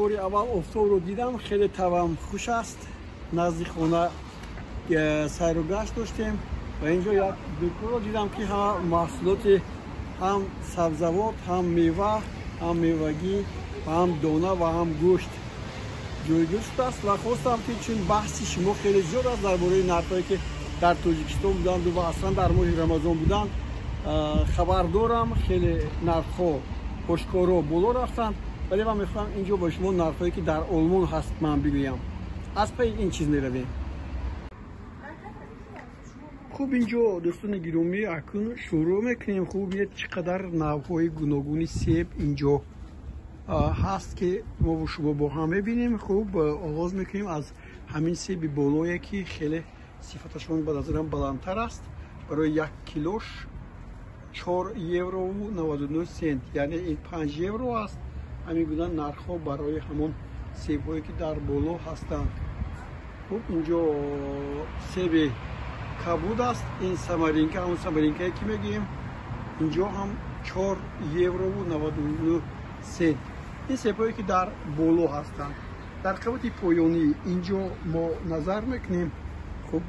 Бори аввал офтобро дидам, хеле тавам хуш аст. Назди хона сайру гашт доштем ва инҷо як дуконро дидам, ки ҳама маҳсулоти ҳам сабзавот, ҳам мева, ҳам мевагӣ ва ҳам дона ва ҳам гӯшт ҷойгир шудааст. Ва хостам, ки чун баҳси шумо хеле зиёд аст дар бораи нархҳое, ки дар Тоҷикистон буданд ва аслан дар моҳи Рамазон буданд, хабар дорам, хеле нархҳо ошкоро боло рафтанд, вале ман мехоҳам инҷо ба шумо нархҳое, ки дар Олмон ҳаст, ман бигӯям. Аз пайи ин чиз меравем. Хуб, инҷо, дӯстони гиромӣ, акнун шурӯъ мекунем. Хуб, бинед, чӣ қадар навъҳои гуногуни себ инҷо ҳаст, ки мову шумо бо ҳам мебинем. Хуб, оғоз мекунем аз ҳамин себи болое, ки хеле сифаташон ба назарам баландтар аст. Барои як килош 4 еврову 99 сент, яъне ин 5 евро аст. Ҳамин гуна нархҳо барои ҳамон себҳое, ки дар боло ҳастанд. Хуб, инҷо себи кабуд аст, ин самаринка, ҳамон самаринкае, ки мегӯем. Инҷо ҳам 4 еврову 99 сент. Ин себҳое, ки дар боло ҳастанд. Дар қабати поёнӣ инҷо мо назар мекунем. Хуб,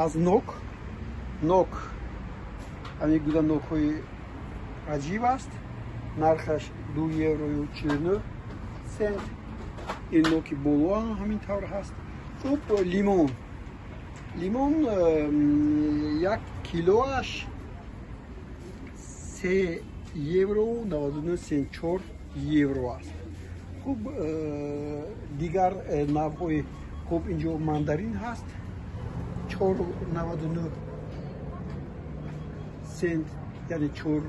аз нок, ҳамин гуна нокҳои аҷиб аст. Нархаш 2 еврою 49 сент. Ин ноки боло ҳам ҳамин тавр ҳаст. Хуб, лимон як килоаш 3 евро 99 сент, 4 евро аст. Хуб, дигар навъҳои, хуб, инҷо мандарин ҳаст, 4,99 сент, яъне 4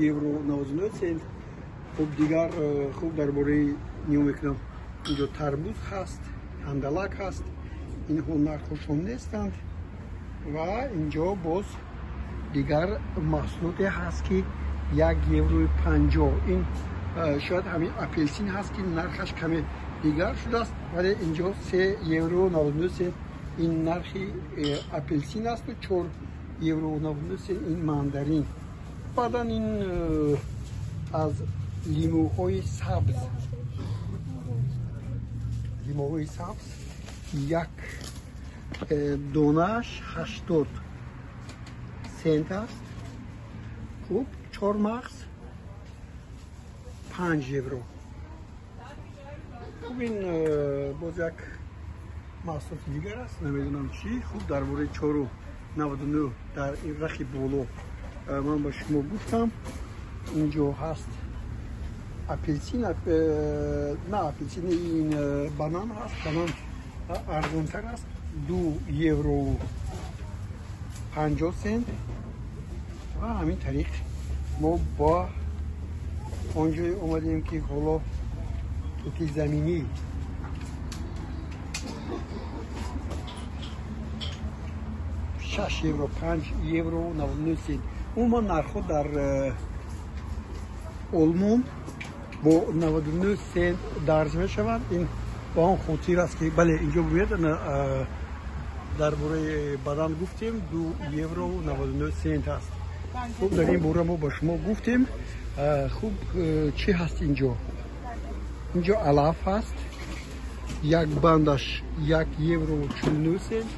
евро 99 сент. Хуб, дигар, хуб, дар бораи нигоҳ мекунам, инҷо тарбуз ҳаст, ҳандалак ҳаст, инҳо нархҳошон нестанд. Ва инҷо боз дигар маҳсулоте ҳаст, ки 1 еврои 50. Ин шояд ҳамин апелсин ҳаст, ки нархаш каме дигар шудааст, вале инҷо 3 евро 99 сент ин нархи апелсин асту 4 евро 99 сент ин мандарин. Баъдан ин аз лимӯҳои сабз, лимӯҳои сабз як донааш 80 сент аст. Хуб, чормағз 5 евро. Хуб, ин боз як маҳсулоти дигар аст, намедонам чӣ. Хуб, дар бораи 4,99 дар ин рахи боло ман ба шумо гуфтам. Инҷо ҳаст апелсин, на апелсин, ин банан ҳаст. Банан арзонтар аст, 2 евро 50 сент. Ва ҳамин тариқ мо ба он ҷое омадем, ки ҳоло тути заминӣ 6 евро, 5 евро 99 сент. Умуман нархҳо дар Олмон бо 99 сент дарҷ мешаванд. Ин ба он хотир аст, ки бале, инҷо бубинед, дар бораи бадан гуфтем, 2 евро 99 сент аст. Хуб, дар ин бора мо ба шумо гуфтем. Хуб, чӣ ҳаст инҷо? Инҷо алаф ҳаст, як бандаш 1 евро 49 сент.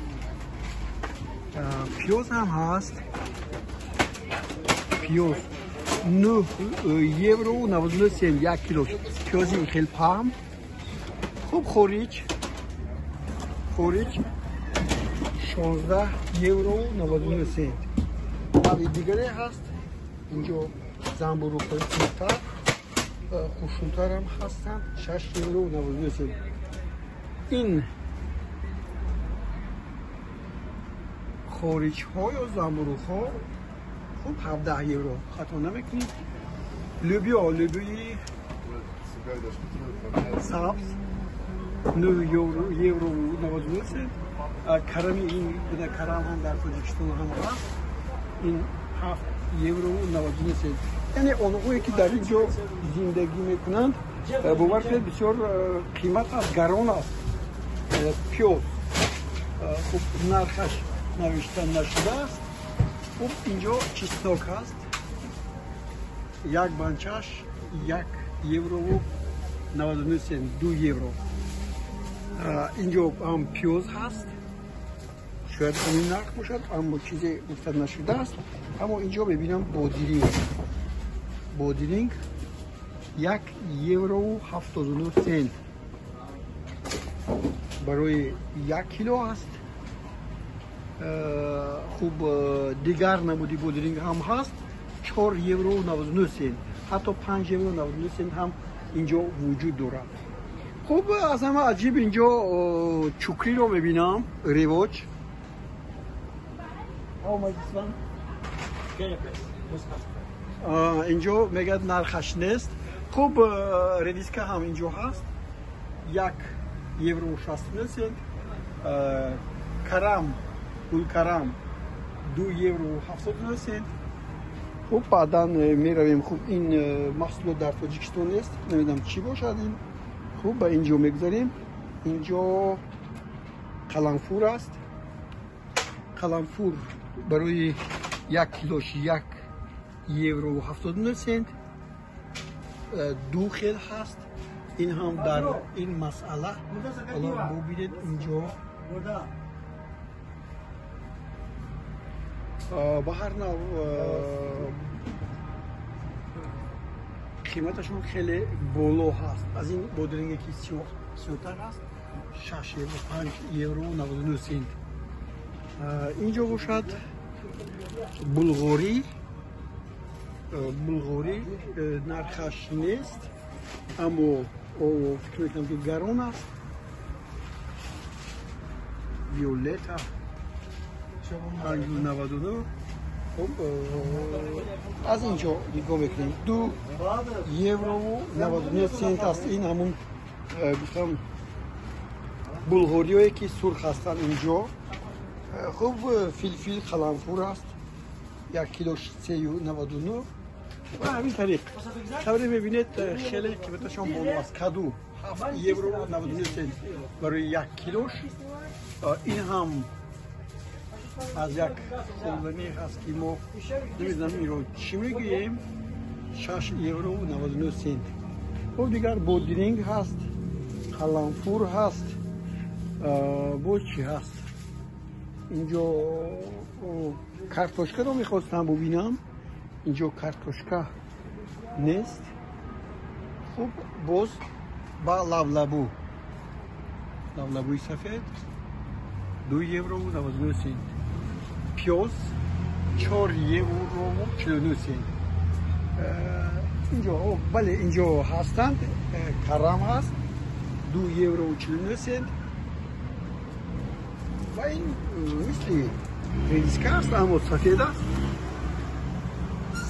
Пиёз ҳам ҳаст, пиёз 9 евро 99 сент як кило, пиёзи хел паҳм. Хуб, хориҷ 16 евро 99 сент. Нави дигаре ҳаст, инҷо занбуруқҳои хурдтар, хушрӯтарам ҳастанд, 6 евро 99 сент. Ин хориҷҳо ё занбуруқҳо, хуб, 17 евро, хато намекунем. Лӯбиё, лӯбиёи сабз 9 евро 99 сент. Карами, ин гуна карам ҳам дар Тоҷикистон ҳам ҳаст, ин 7 евро 99 сент. Яъне онҳое, ки дар ин ҷо зиндагӣ мекунанд, бовар кунед, бисёр қимат аст, гарон аст. Пиёз, хуб, нархаш навишта нашудааст. Хуб, инҷо чеснок ҳаст, як банчаш 1 еврову 99 цент, 2 евро. Инҷо ҳам пиёз ҳаст, шояд ҳамин нарх бошад, аммо чизе гуфта нашудааст. Аммо инҷо мебинам бодиринг, бодиринг 1 евро 79 цент барои 1 кило аст. Хуб, дигар намуди бодиринг ҳам ҳаст, 4 евро 99 цент, ҳатто 5 евро 99 цент ҳам инҷо вуҷуд дорад. Хуб, аз ҳама аҷиб инҷо чукриро мебинам, ревоҷ. Инҷо мегӯяд нархаш нест. Хуб, редиска ҳам инҷо ҳаст, 1 евро 69 цент. Карам, гулкарам 2 евро 79 цент. Хуб, баъдан меравем. Хуб, ин маҳсулот дар Тоҷикистон нест, намедонам чӣ бошад ин. Хуб, ба инҷо мегузарем. Инҷо қаламфур аст. Қаламфур барои 1 килош 1 евро 79 цент. Ду хел ҳаст. Ин ҳам дар ин масъала ҳоло бубинед, инҷо ба ҳар нав қиматашон хеле боло ҳаст. Аз ин бодиринге ки сиёҳтар ҳаст 6 евро, 5 евро 99 цент. Инҷо бошад булғорӣ, булғорӣ нархаш нест, аммо фикр мекунам ки гарон аст. Виолета 5,99. Хуб, аз инҷо нигоҳ мекунем, 2 евро 99 цент аст. Ин ҳамун гуфтам булғориҳое ки сурх ҳастанд инҷо. Хуб, филфил қаламфур аст, 1 килош 3,99. Ва ҳамин тариқ тавре мебинед, хеле қиматашон боло аст. Каду 7 евро 99 цент барои 1 килош. Ин ҳам аз як хӯрданӣ ҳаст ки мо намедонам инро чӣ мегӯем, 6 евро 99 цент. Хуб, дигар бодиринг ҳаст, қаламфур ҳаст, боз чӣ ҳаст? Инҷо картошкаро мехостам бубинам, инҷо картошка нест. Хуб, боз ба лавлабу, лавлабуи сафед 2 евро 99 цент. Пиёз 4 евро 49 цент. Инҷо бале, инҷо ҳастанд, карам ҳаст 2 евро 49 цент. Ва ин мисли редиска аст, аммо сафед аст,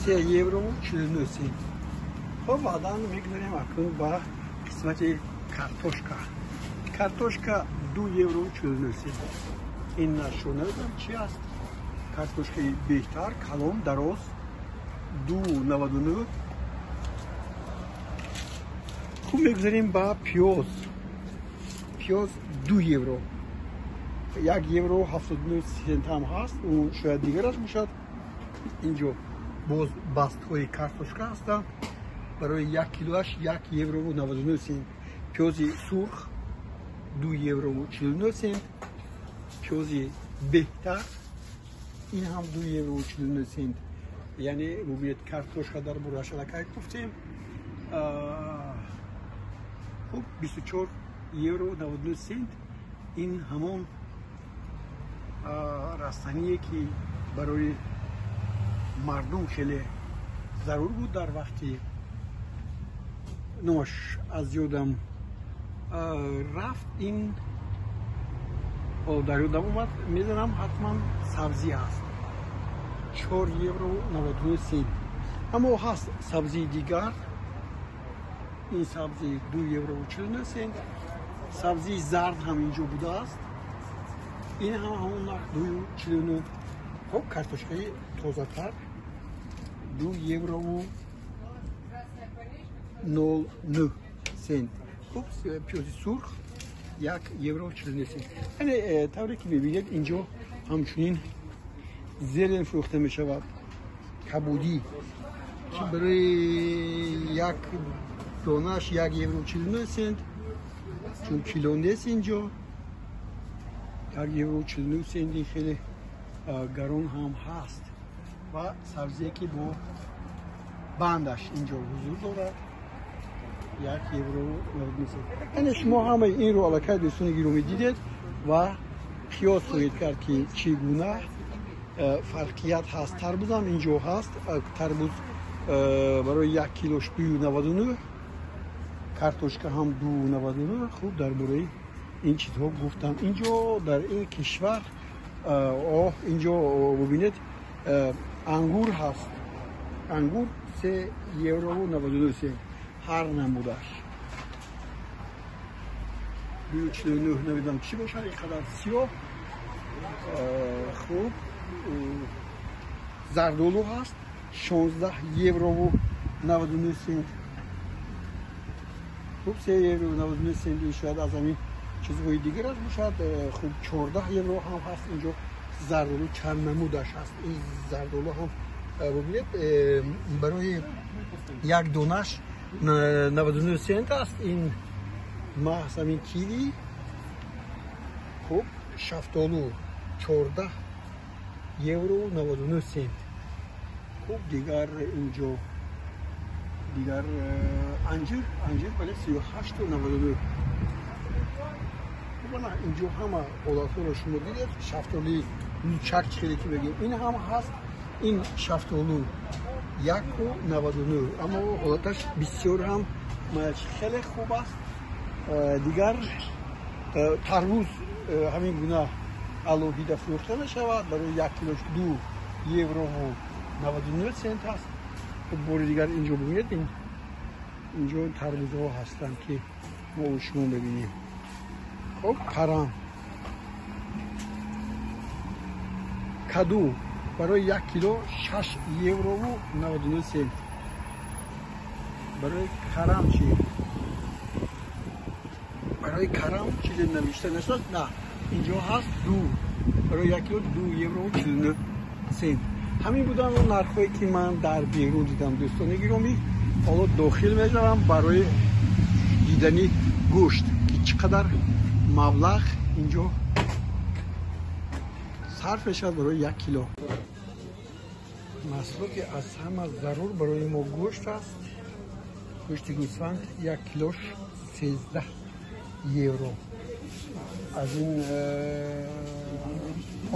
3 евро 49 цент. Хуб, баъдан мегузарем акнун ба қисмати картошка. Картошка 2 евро 49 цент. Ин нашро намедонам чӣ аст. Картошкаи беҳтар, калон, дароз 2,99. Хуб, мегузарем ба пиёз. Пиёз 2 евро, 1 евро 79 цент ҳам ҳаст, ӯ шояд дигараш бошад. Инҷо боз бастҳои картошка ҳастанд, барои 1 килоаш 1 евро 99 цент. Пиёзи сурх 2 евро 49 цент. Пиёзи беҳтар ин ҳам 2 евро 49 цент. Яъне бубинед, картошка дар борааш аллакай гуфтем. Хуб, 24 евро 99 цент. Ин ҳамон растание ки барои мардум хеле зарур буд дар вақти номаш аз ёдам рафт, ин дар ёдам омад, мезанам ҳатман сабзӣ аст, 4 евро 99 цент. Аммо ҳаст сабзии дигар, ин сабзӣ 2 евро 49 цент. Сабзии зард ҳам инҷо будааст, ин ҳам ҳамон нарх 2,49. Хуб, картошкаи тозатар 2 евро 09 цент. Хуб, пиёзи сурх 1 евро 49 цент. Яъне тавре ки мебинед, инҷо ҳамчунин зелен фурӯхта мешавад, кабудӣ ки барои як Донаш 1 евро 49 цент. Чун кило нест инҷо. 1 евро 49 цент ин хеле гарон ҳам ҳаст. Ва сабзие ки бо бандаш инҷо ҳузур дорад 1 евро 99 цент. Яъне шумо ҳамаи инро аллакай дӯстони гиромӣ дидед ва қиёс хоҳед кард ки чӣ гуна фарқият ҳаст. Тарбузам инҷо ҳаст. Тарбуз барои 1 килош 2,99, картошка ҳам 2,99. Хуб, дар бораи ин чизҳо гуфтам. Инҷо дар ин кишвар инҷо бубинед ангур ҳаст. Ангур 3 евро 99 цент ҳар намудаш. 2,49 намедонам чӣ бошад, ин қадар сиёҳ. Хуб, зардолу ҳаст 16 евро 99 цент. Хуб, 3 евро 99 цент ин шояд аз ҳамин чизҳои дигар аст бошад. Хуб, 14 евро ҳам ҳаст инҷо зардолу, чанд намудаш ҳаст. Ин зардолу ҳам бубинед барои як донаш 99 цент аст. Ин маҳз ҳамин киви. Хуб, шафтолу 14 евро 99 цент. Хуб, дигар инҷо дигар анҷир, анҷир бале 38,99. Хуб, ана инҷо ҳама ҳолатҳоро шумо дидед. Шафтолуи лучак чӣ ки мегӯем, ин ҳам ҳаст. Ин шафтолу 1,99, аммо ҳолаташ бисёр ҳам хеле хуб аст. Дигар тарбуз ҳамин гуна алоҳида фурӯхта мешавад. Барои 1 килош 2 евро 99 цент аст. Бори дигар инҷо бубинед, инҷо тарбузҳо ҳастанд ки мо шумо мебинем. Хуб, карам, каду барои 1 кило 6 евро 99 цент. Барои карам чӣ? Барои карам чизе навишта нашудааст. На, инҷо ҳаст 2 барои 1 кило 2 евро 49 цент. Ҳамин буданд он нархҳое ки ман дар берун дидам дӯстони гиромӣ. Ҳоло дохил мешавам барои дидани гӯшт ки чӣ қадар маблағ инҷо сарф мешавад барои 1 кило. Маҳсулоти аз ҳама зарур барои мо гӯшт аст. Гӯшти гӯсфанд 1 килош 13 евро. Аз ин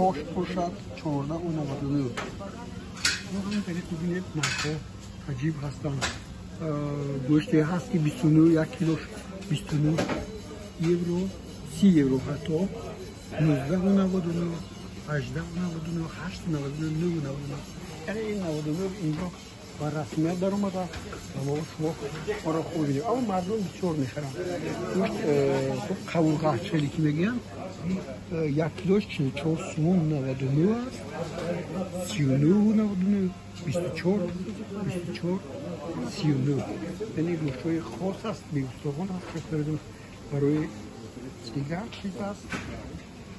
ош бошад 14,99. Ҳамин тариқ бибинед нархҳо аҷиб ҳастанд. Гӯште ҳаст ки 29, 1 килош 29 евро, 30 евро ҳатто, 19,99, 18,99, 8,99, 9,99. Яъне ин 99 инҷо ба расмият даромадааст ва мо шумо онро хуб мебинем. Аммо мардум бисёр мехаранд гӯшт. Хуб, қавурға хеле ки мегӯянд 1 килош 44 сомон 99 аст, 39,99, 24, 24, 39. Яъне гӯштҳои хос аст, беустухон аст, барои дигар чиз аст.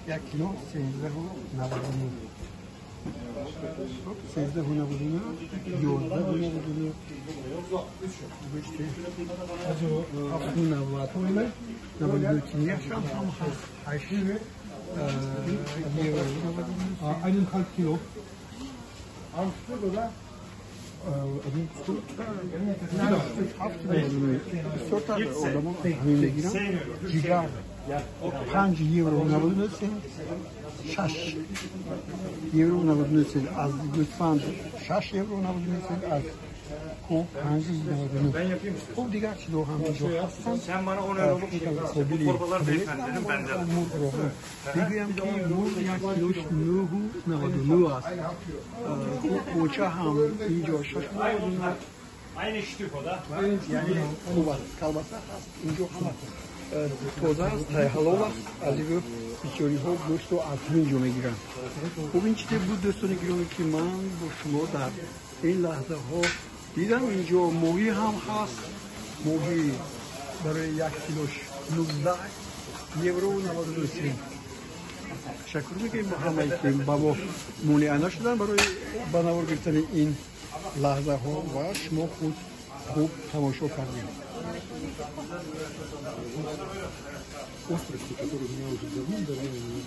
1 кило 13,99. 13,99, 11,99. Гӯшти 7,99, 99 ҳам ҳаст, 8 евро 99. 1,5 Kilo. Oder? Бисёртар одамо ҳамин мегиранд. Ҷигар 5 евро 99 цент, 6 евро 99 цент. Аз гӯсфанд 6 евро 99 цент, аз хуб 5,99. Хуб, дигар чизҳо ҳам инҷо ҳастанд. Мегӯям ки мурғ 1 килош 9,99 аст. Хуб, поча ҳам инҷо 6,99. Яъне хуб аст. Колбаса ҳаст инҷо, ҳама тоза аст, ҳалол аст. Аз ин рӯ бисёриҳо гӯштро аз ҳамин ҷо мегиранд. Хуб, ин чизе буд дӯстони гиромӣ ки ман бо шумо дар ин лаҳзаҳо дидам. Инҷо моҳӣ ҳам ҳаст. Моҳӣ барои 1 килош 19 евро 99 цент. Ташаккур мекунем ба ҳамае ки ба мо монеа нашуданд барои ба навор гирифтани ин лаҳзаҳо ва шумо худ хуб тамошо кардем. Острости, которые у меня уже давным-давно не.